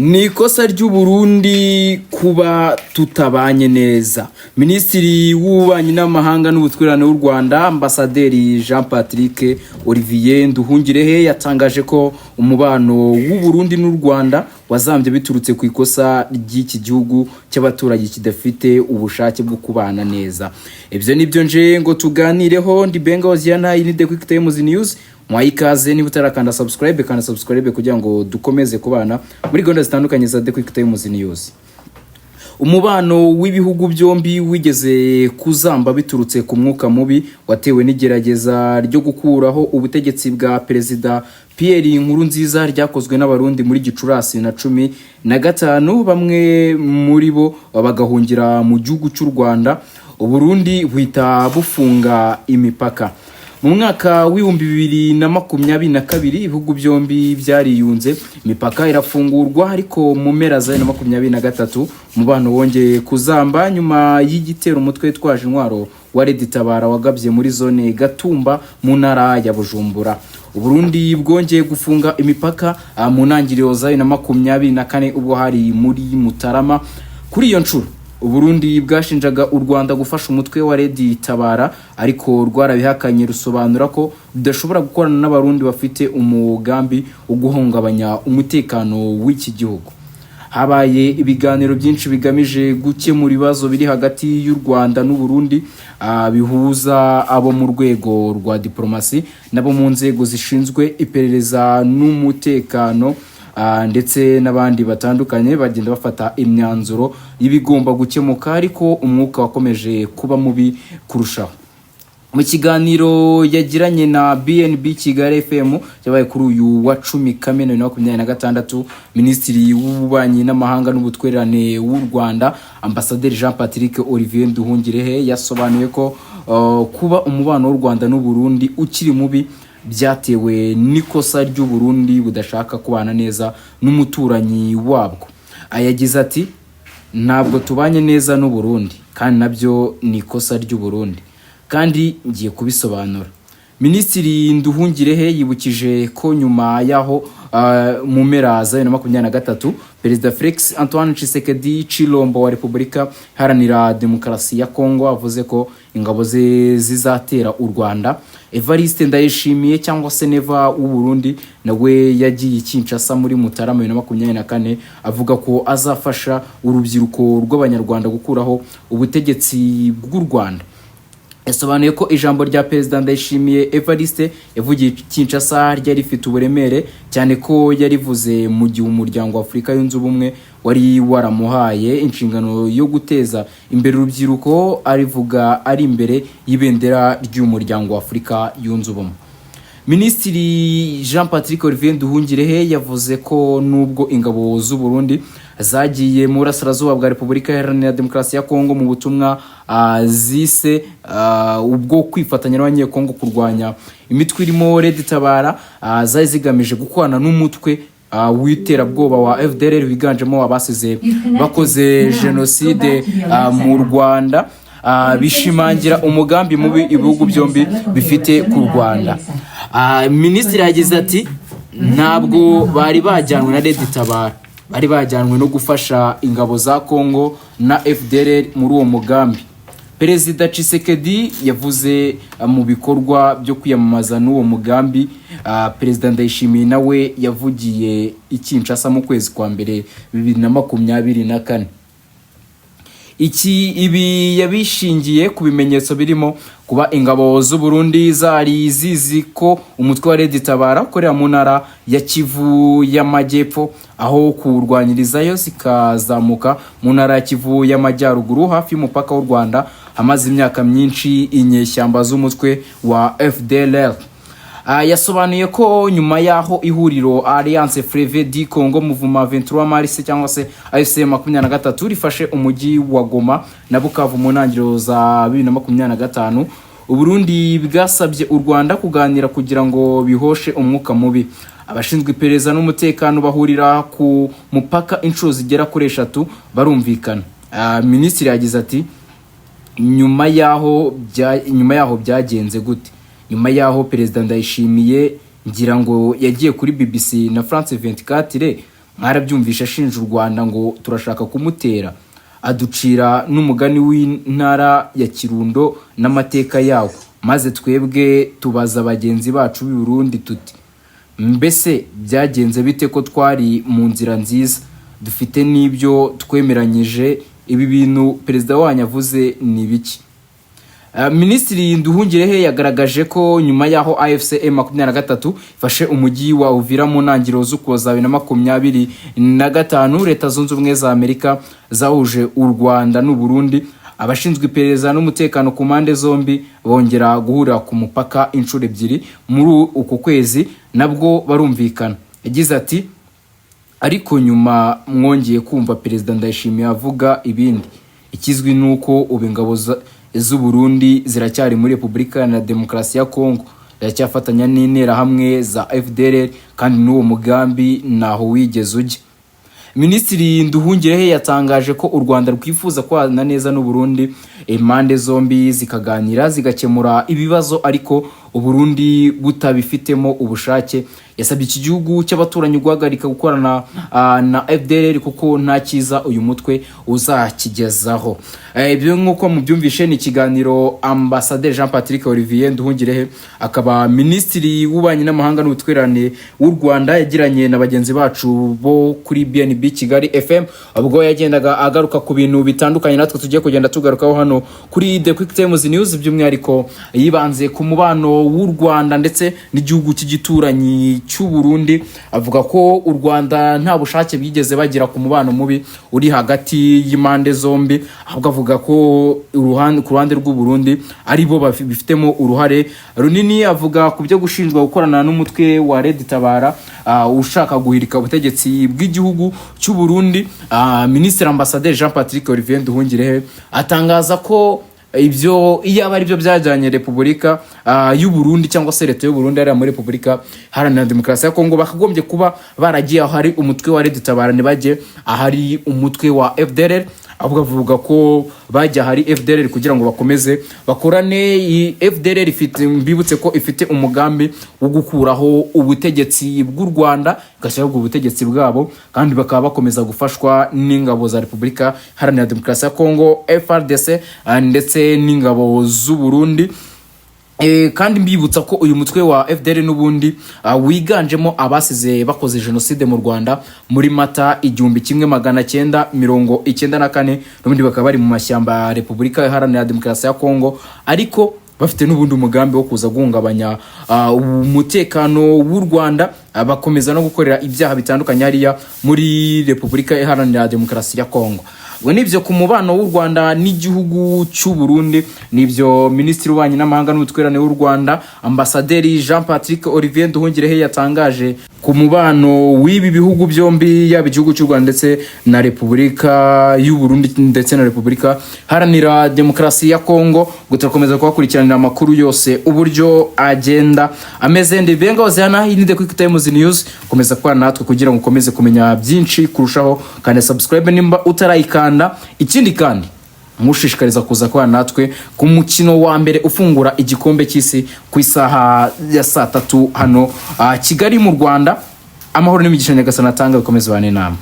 Ni ikosa ry'u Burundi kuba tutabanye neza. Minisitiri w'Ububanyi n'Amahanga n'Ubutwererane w'u Rwanda, Ambasaderi Jean Patrick Olivier Nduhungirehe, yatangaje ko umubano w'u Burundi n'u Rwanda wazambye biturutse ku ikosa ry'iki gihugu cy'abaturanyi kidafite ubushake bwo kubana neza. Ibyo nibyo nje ngo tuganireho. Ndi Benga Oziana, iyi ni The Quick Times News. Mwayi ikaze. Niba utarakanda subscribe, kanda subscribe kugira ngo dukomeze kubana muri gahunda zitandukanye za The Quick Times News. Umubano w'ibihugu byombi wigeze kuzamba biturutse ku mwuka mubi watewe n'igerageza ryo gukuraho ubutegetsi bwa Perezida Pierre Nkurunziza ryakozwe n'Abarundi muri Gicurasi 2015, bamwe muri bo bagahungira mu gihugu cy'u Rwanda, Uburundi buhita bufunga imipaka. Mu mwaka w'2022 ibihugu byombi byariyunze, imipaka irafungurwa, ariko mu mpera za 2023 umubano wongeye kuzamba nyuma y'igitero umutwe witwaje intwaro wa Red Tabara wagabye muri zone Gatumba mu ntara ya Bujumbura. Uburundi bwongeye gufunga imipaka mu ntangiriro za 2024, ubwo hari muri Mutarama. Kuri iyo nshuro Uburundi bwashinjaga u Rwanda gufasha umutwe wa Red Tabara, ariko rwarabihakanye, rusobanura ko rudashobora gukorana n'Abarundi bafite umugambi wo guhungabanya umutekano w'iki gihugu. Habaye ibiganiro byinshi bigamije gukemura ibibazo biri hagati y'u Rwanda n'u Burundi, bihuza abo mu rwego rwa diplomasi n'abo mu nzego zishinzwe iperereza n'umutekano, ndetse n'abandi batandukanye, bagenda bafata imyanzuro y'ibigomba gukemuka, ariko umwuka wakomeje kuba mubi kurushaho. Mu kiganiro yagiranye na BNB Kigali FM cyabaye kuri uyu wa 10 Kamena 2026, Minisitiri w'Ububanyi n'Amahanga n'Ubutwererane w'u Rwanda, Ambasaderi Jean Patrick Olivier Nduhungirehe, yasobanuye ko kuba umubano w'u Rwanda n'u Burundi ukiri mubi byatewe n'ikosa ry'u Burundi budashaka kubana neza n'umuturanyi wabwo. Yagize ati: "Ntabwo tubanye neza n'u Burundi, kandi nabyo ni ikosa ry'u Burundi, kandi ngiye kubisobanura." Minisitiri Nduhungirehe yibukije ko nyuma y'aho mu mpera za 2023 Perezida Felix Antoine Tshisekedi Chilombo wa Repubulika Iharanira Demokarasi ya Kongo avuze ko ingabo ze zizatera u Rwanda, Evariste Ndayishimiye cyangwa se Neva w'u Burundi nawe yagiye i Kinshasa muri Mutarama 2024, avuga ko azafasha urubyiruko rw'Abanyarwanda gukuraho ubutegetsi bw'u Rwanda. Yasobanuye ko ijambo rya Perezida Ndayishimiye Evariste yavugiye i Kinshasa ryari rifite uburemere cyane, ko yarivuze mu gihe Umuryango wa Afurika Yunze Ubumwe wari waramuhaye inshingano yo guteza imbere urubyiruko, arivuga ari imbere y'ibendera ry'Umuryango wa Afurika Yunze Ubumwe. Minisitiri Jean Patrick Olivier Nduhungirehe yavuze ko nubwo ingabo z'u Burundi zagiye mu burasirazuba bwa Repubulika Iharanira Demokarasi ya Kongo mu butumwa zise ubwo kwifatanya n'Abanyekongo kurwanya imitwe irimo Red Tabara, zari zigamije gukorana n'umutwe w'iterabwoba wa FDLR wiganjemo abasize bakoze jenoside mu Rwanda, bishimangira umugambi mubi ibihugu byombi bifite ku Rwanda. Minisitiri yagize ati: "Ntabwo bari bajyanwe na Red Tabara, bari bajyanwe no gufasha ingabo za Congo na FDLR muri uwo mugambi." Perezida Tshisekedi yavuze mu bikorwa byo kwiyamamaza n'uwo mugambi, Perezida Ndayishimiye nawe yavugiye i Kinshasa mu kwezi kwa mbere 2024. Ibi yabishingiye ku bimenyetso birimo kuba ingabo z'u Burundi zari zizi ko umutwe wa Red Tabara ukorera mu ntara ya Kivu y'Amajyepfo, aho kuwurwanyirizayo zikazamuka mu ntara ya Kivu y'Amajyaruguru hafi y'umupaka w'u Rwanda hamaze imyaka myinshi inyeshyamba z'umutwe wa FDLR. Yasobanuye ko nyuma y'aho ihuriro Alliance Fleuve du Congo Mouvement 23 Mars cyangwa se AFC 23 rifashe umujyi wa Goma na Bukavu mu ntangiriro za 2025, Uburundi bwasabye u Rwanda kuganira kugira ngo bihoshe umwuka mubi. Abashinzwe iperereza n'umutekano bahurira ku mupaka inshuro zigera kuri eshatu, barumvikana. Minisitiri yagize ati: "Nyuma yaho byagenze gute? Nyuma yaho Perezida Ndayishimiye, ngira ngo yagiye kuri BBC na France 24." Mwarabyumvishe ashinja u Rwanda ngo turashaka kumutera, aducira n'umugani w'intara ya Kirundo n'amateka yawo, maze twebwe tubaza bagenzi bacu b'i Burundi tuti: 'Mbese byagenze bite ko twari mu nzira nziza, dufite n'ibyo twemeranyije? Ibi bintu perezida wanyu avuze ni biki?" Minisitiri Nduhungirehe yagaragaje ko nyuma y'aho AFC M23 ifashe umujyi wa Uvira mu ntangiriro z'Ukuboza 2025, Leta Zunze Ubumwe za Amerika zahuje u Rwanda n'u Burundi, abashinzwe iperereza n'umutekano ku mpande zombi bongera guhurira ku mupaka inshuro ebyiri muri uku kwezi, nabwo barumvikana. Yagize ati: "Ariko nyuma mwongeye kumva Perezida Ndayishimiye avuga ibindi. Ikizwi ni uko ubu ingabo z'u Burundi ziracyari muri Repubulika ya Demokarasi ya Kongo, ziracyafatanya n'interahamwe za FDLR, kandi n'uwo mugambi ntaho wigeze ujya." Minisitiri Nduhungirehe yatangaje ko u Rwanda rwifuza kubana neza n'u Burundi, impande zombi zikaganira zigakemura ibibazo, ariko u Burundi butabifitemo ubushake. Yasabye iki gihugu cy'abaturanyi guhagarika gukorana na FDLR kuko nta cyiza uyu mutwe uzakigezaho. Ibyo nk'uko mubyumvishe ni ikiganiro Ambasaderi Jean Patrick Olivier Nduhungirehe, akaba Minisitiri w'Ububanyi n'Amahanga n'Ubutwererane w'u Rwanda, yagiranye na bagenzi bacu bo kuri BNB Kigali FM, ubwo yagendaga agaruka ku bintu bitandukanye natwe tugiye kugenda tugarukaho hano kuri The Quick Times News. By'umwihariko yibanze ku mubano w'u Rwanda ndetse n'igihugu cy'igituranyi cy'u Burundi, avuga ko u Rwanda nta bushake bwigeze bagira ku mubano mubi uri hagati y'impande zombi, ahubwo avuga ko ku ruhande rw'u Burundi ari bo bifitemo uruhare runini. Avuga ku byo gushinjwa gukorana n'umutwe wa Red Tabara ushaka guhirika ubutegetsi bw'igihugu cy'u Burundi. Minisitiri Ambasaderi Jean Patrick Olivier Nduhungirehe atangaza ko ibyo iyo aba ari byo byajyanye Repubulika y'u Burundi cyangwa se Leta y'u Burundi hariya muri Repubulika Iharanira Demokarasi ya Kongo, bakagombye kuba baragiye aho hari umutwe wa Red Tabara, ntibajye ahari umutwe wa FDLR, ahubwo avuga ko bajya ahari FDLR kugira ngo bakomeze bakorane. Iyi FDLR ifite, mbibutse ko ifite umugambi wo gukuraho ubutegetsi bw'u Rwanda, igashyiraho ubwo butegetsi bwabo, kandi bakaba bakomeza gufashwa n'ingabo za Repubulika Iharanira Demokarasi ya Kongo, FARDC, ndetse n'ingabo z'u Burundi. Kandi mbibutsa ko uyu mutwe wa FDLR n'ubundi wiganjemo abasize bakoze jenoside mu Rwanda muri Mata 1994, n'ubundi bakaba bari mu mashyamba ya Repubulika Iharanira Demokarasi ya Kongo, ariko bafite n'ubundi umugambi wo kuza guhungabanya umutekano w'u Rwanda, bakomeza no gukorera ibyaha bitandukanye hariya muri Repubulika Iharanira Demokarasi ya Kongo. Ubwo nibyo ku mubano w'u Rwanda n'igihugu cy'u Burundi, nibyo Minisitiri w'Ububanyi n'Amahanga n'Ubutwererane w'u Rwanda, Ambasaderi Jean Patrick Olivier Nduhungirehe, yatangaje ku mubano w'ibi bihugu byombi, yaba igihugu cy'u Rwanda ndetse na Repubulika y'u Burundi ndetse na Repubulika Iharanira Demokarasi ya Kongo. Ubwo turakomeza kubakurikiranira amakuru yose uburyo agenda ameze. Ndi Benga Hoziyana, iyi ni The Quick Times News. Komeza kubana natwe kugira ngo ukomeze kumenya byinshi kurushaho. Kandi subscribe nimba utarayikanda. Ikindi kandi nkushishikariza kuza kubana natwe ku mukino wa mbere ufungura igikombe cy'isi ku isaha ya saa 3 hano Kigali mu Rwanda. Amahoro n'imigisha Nyagasani atanga bikomeze bane namwe.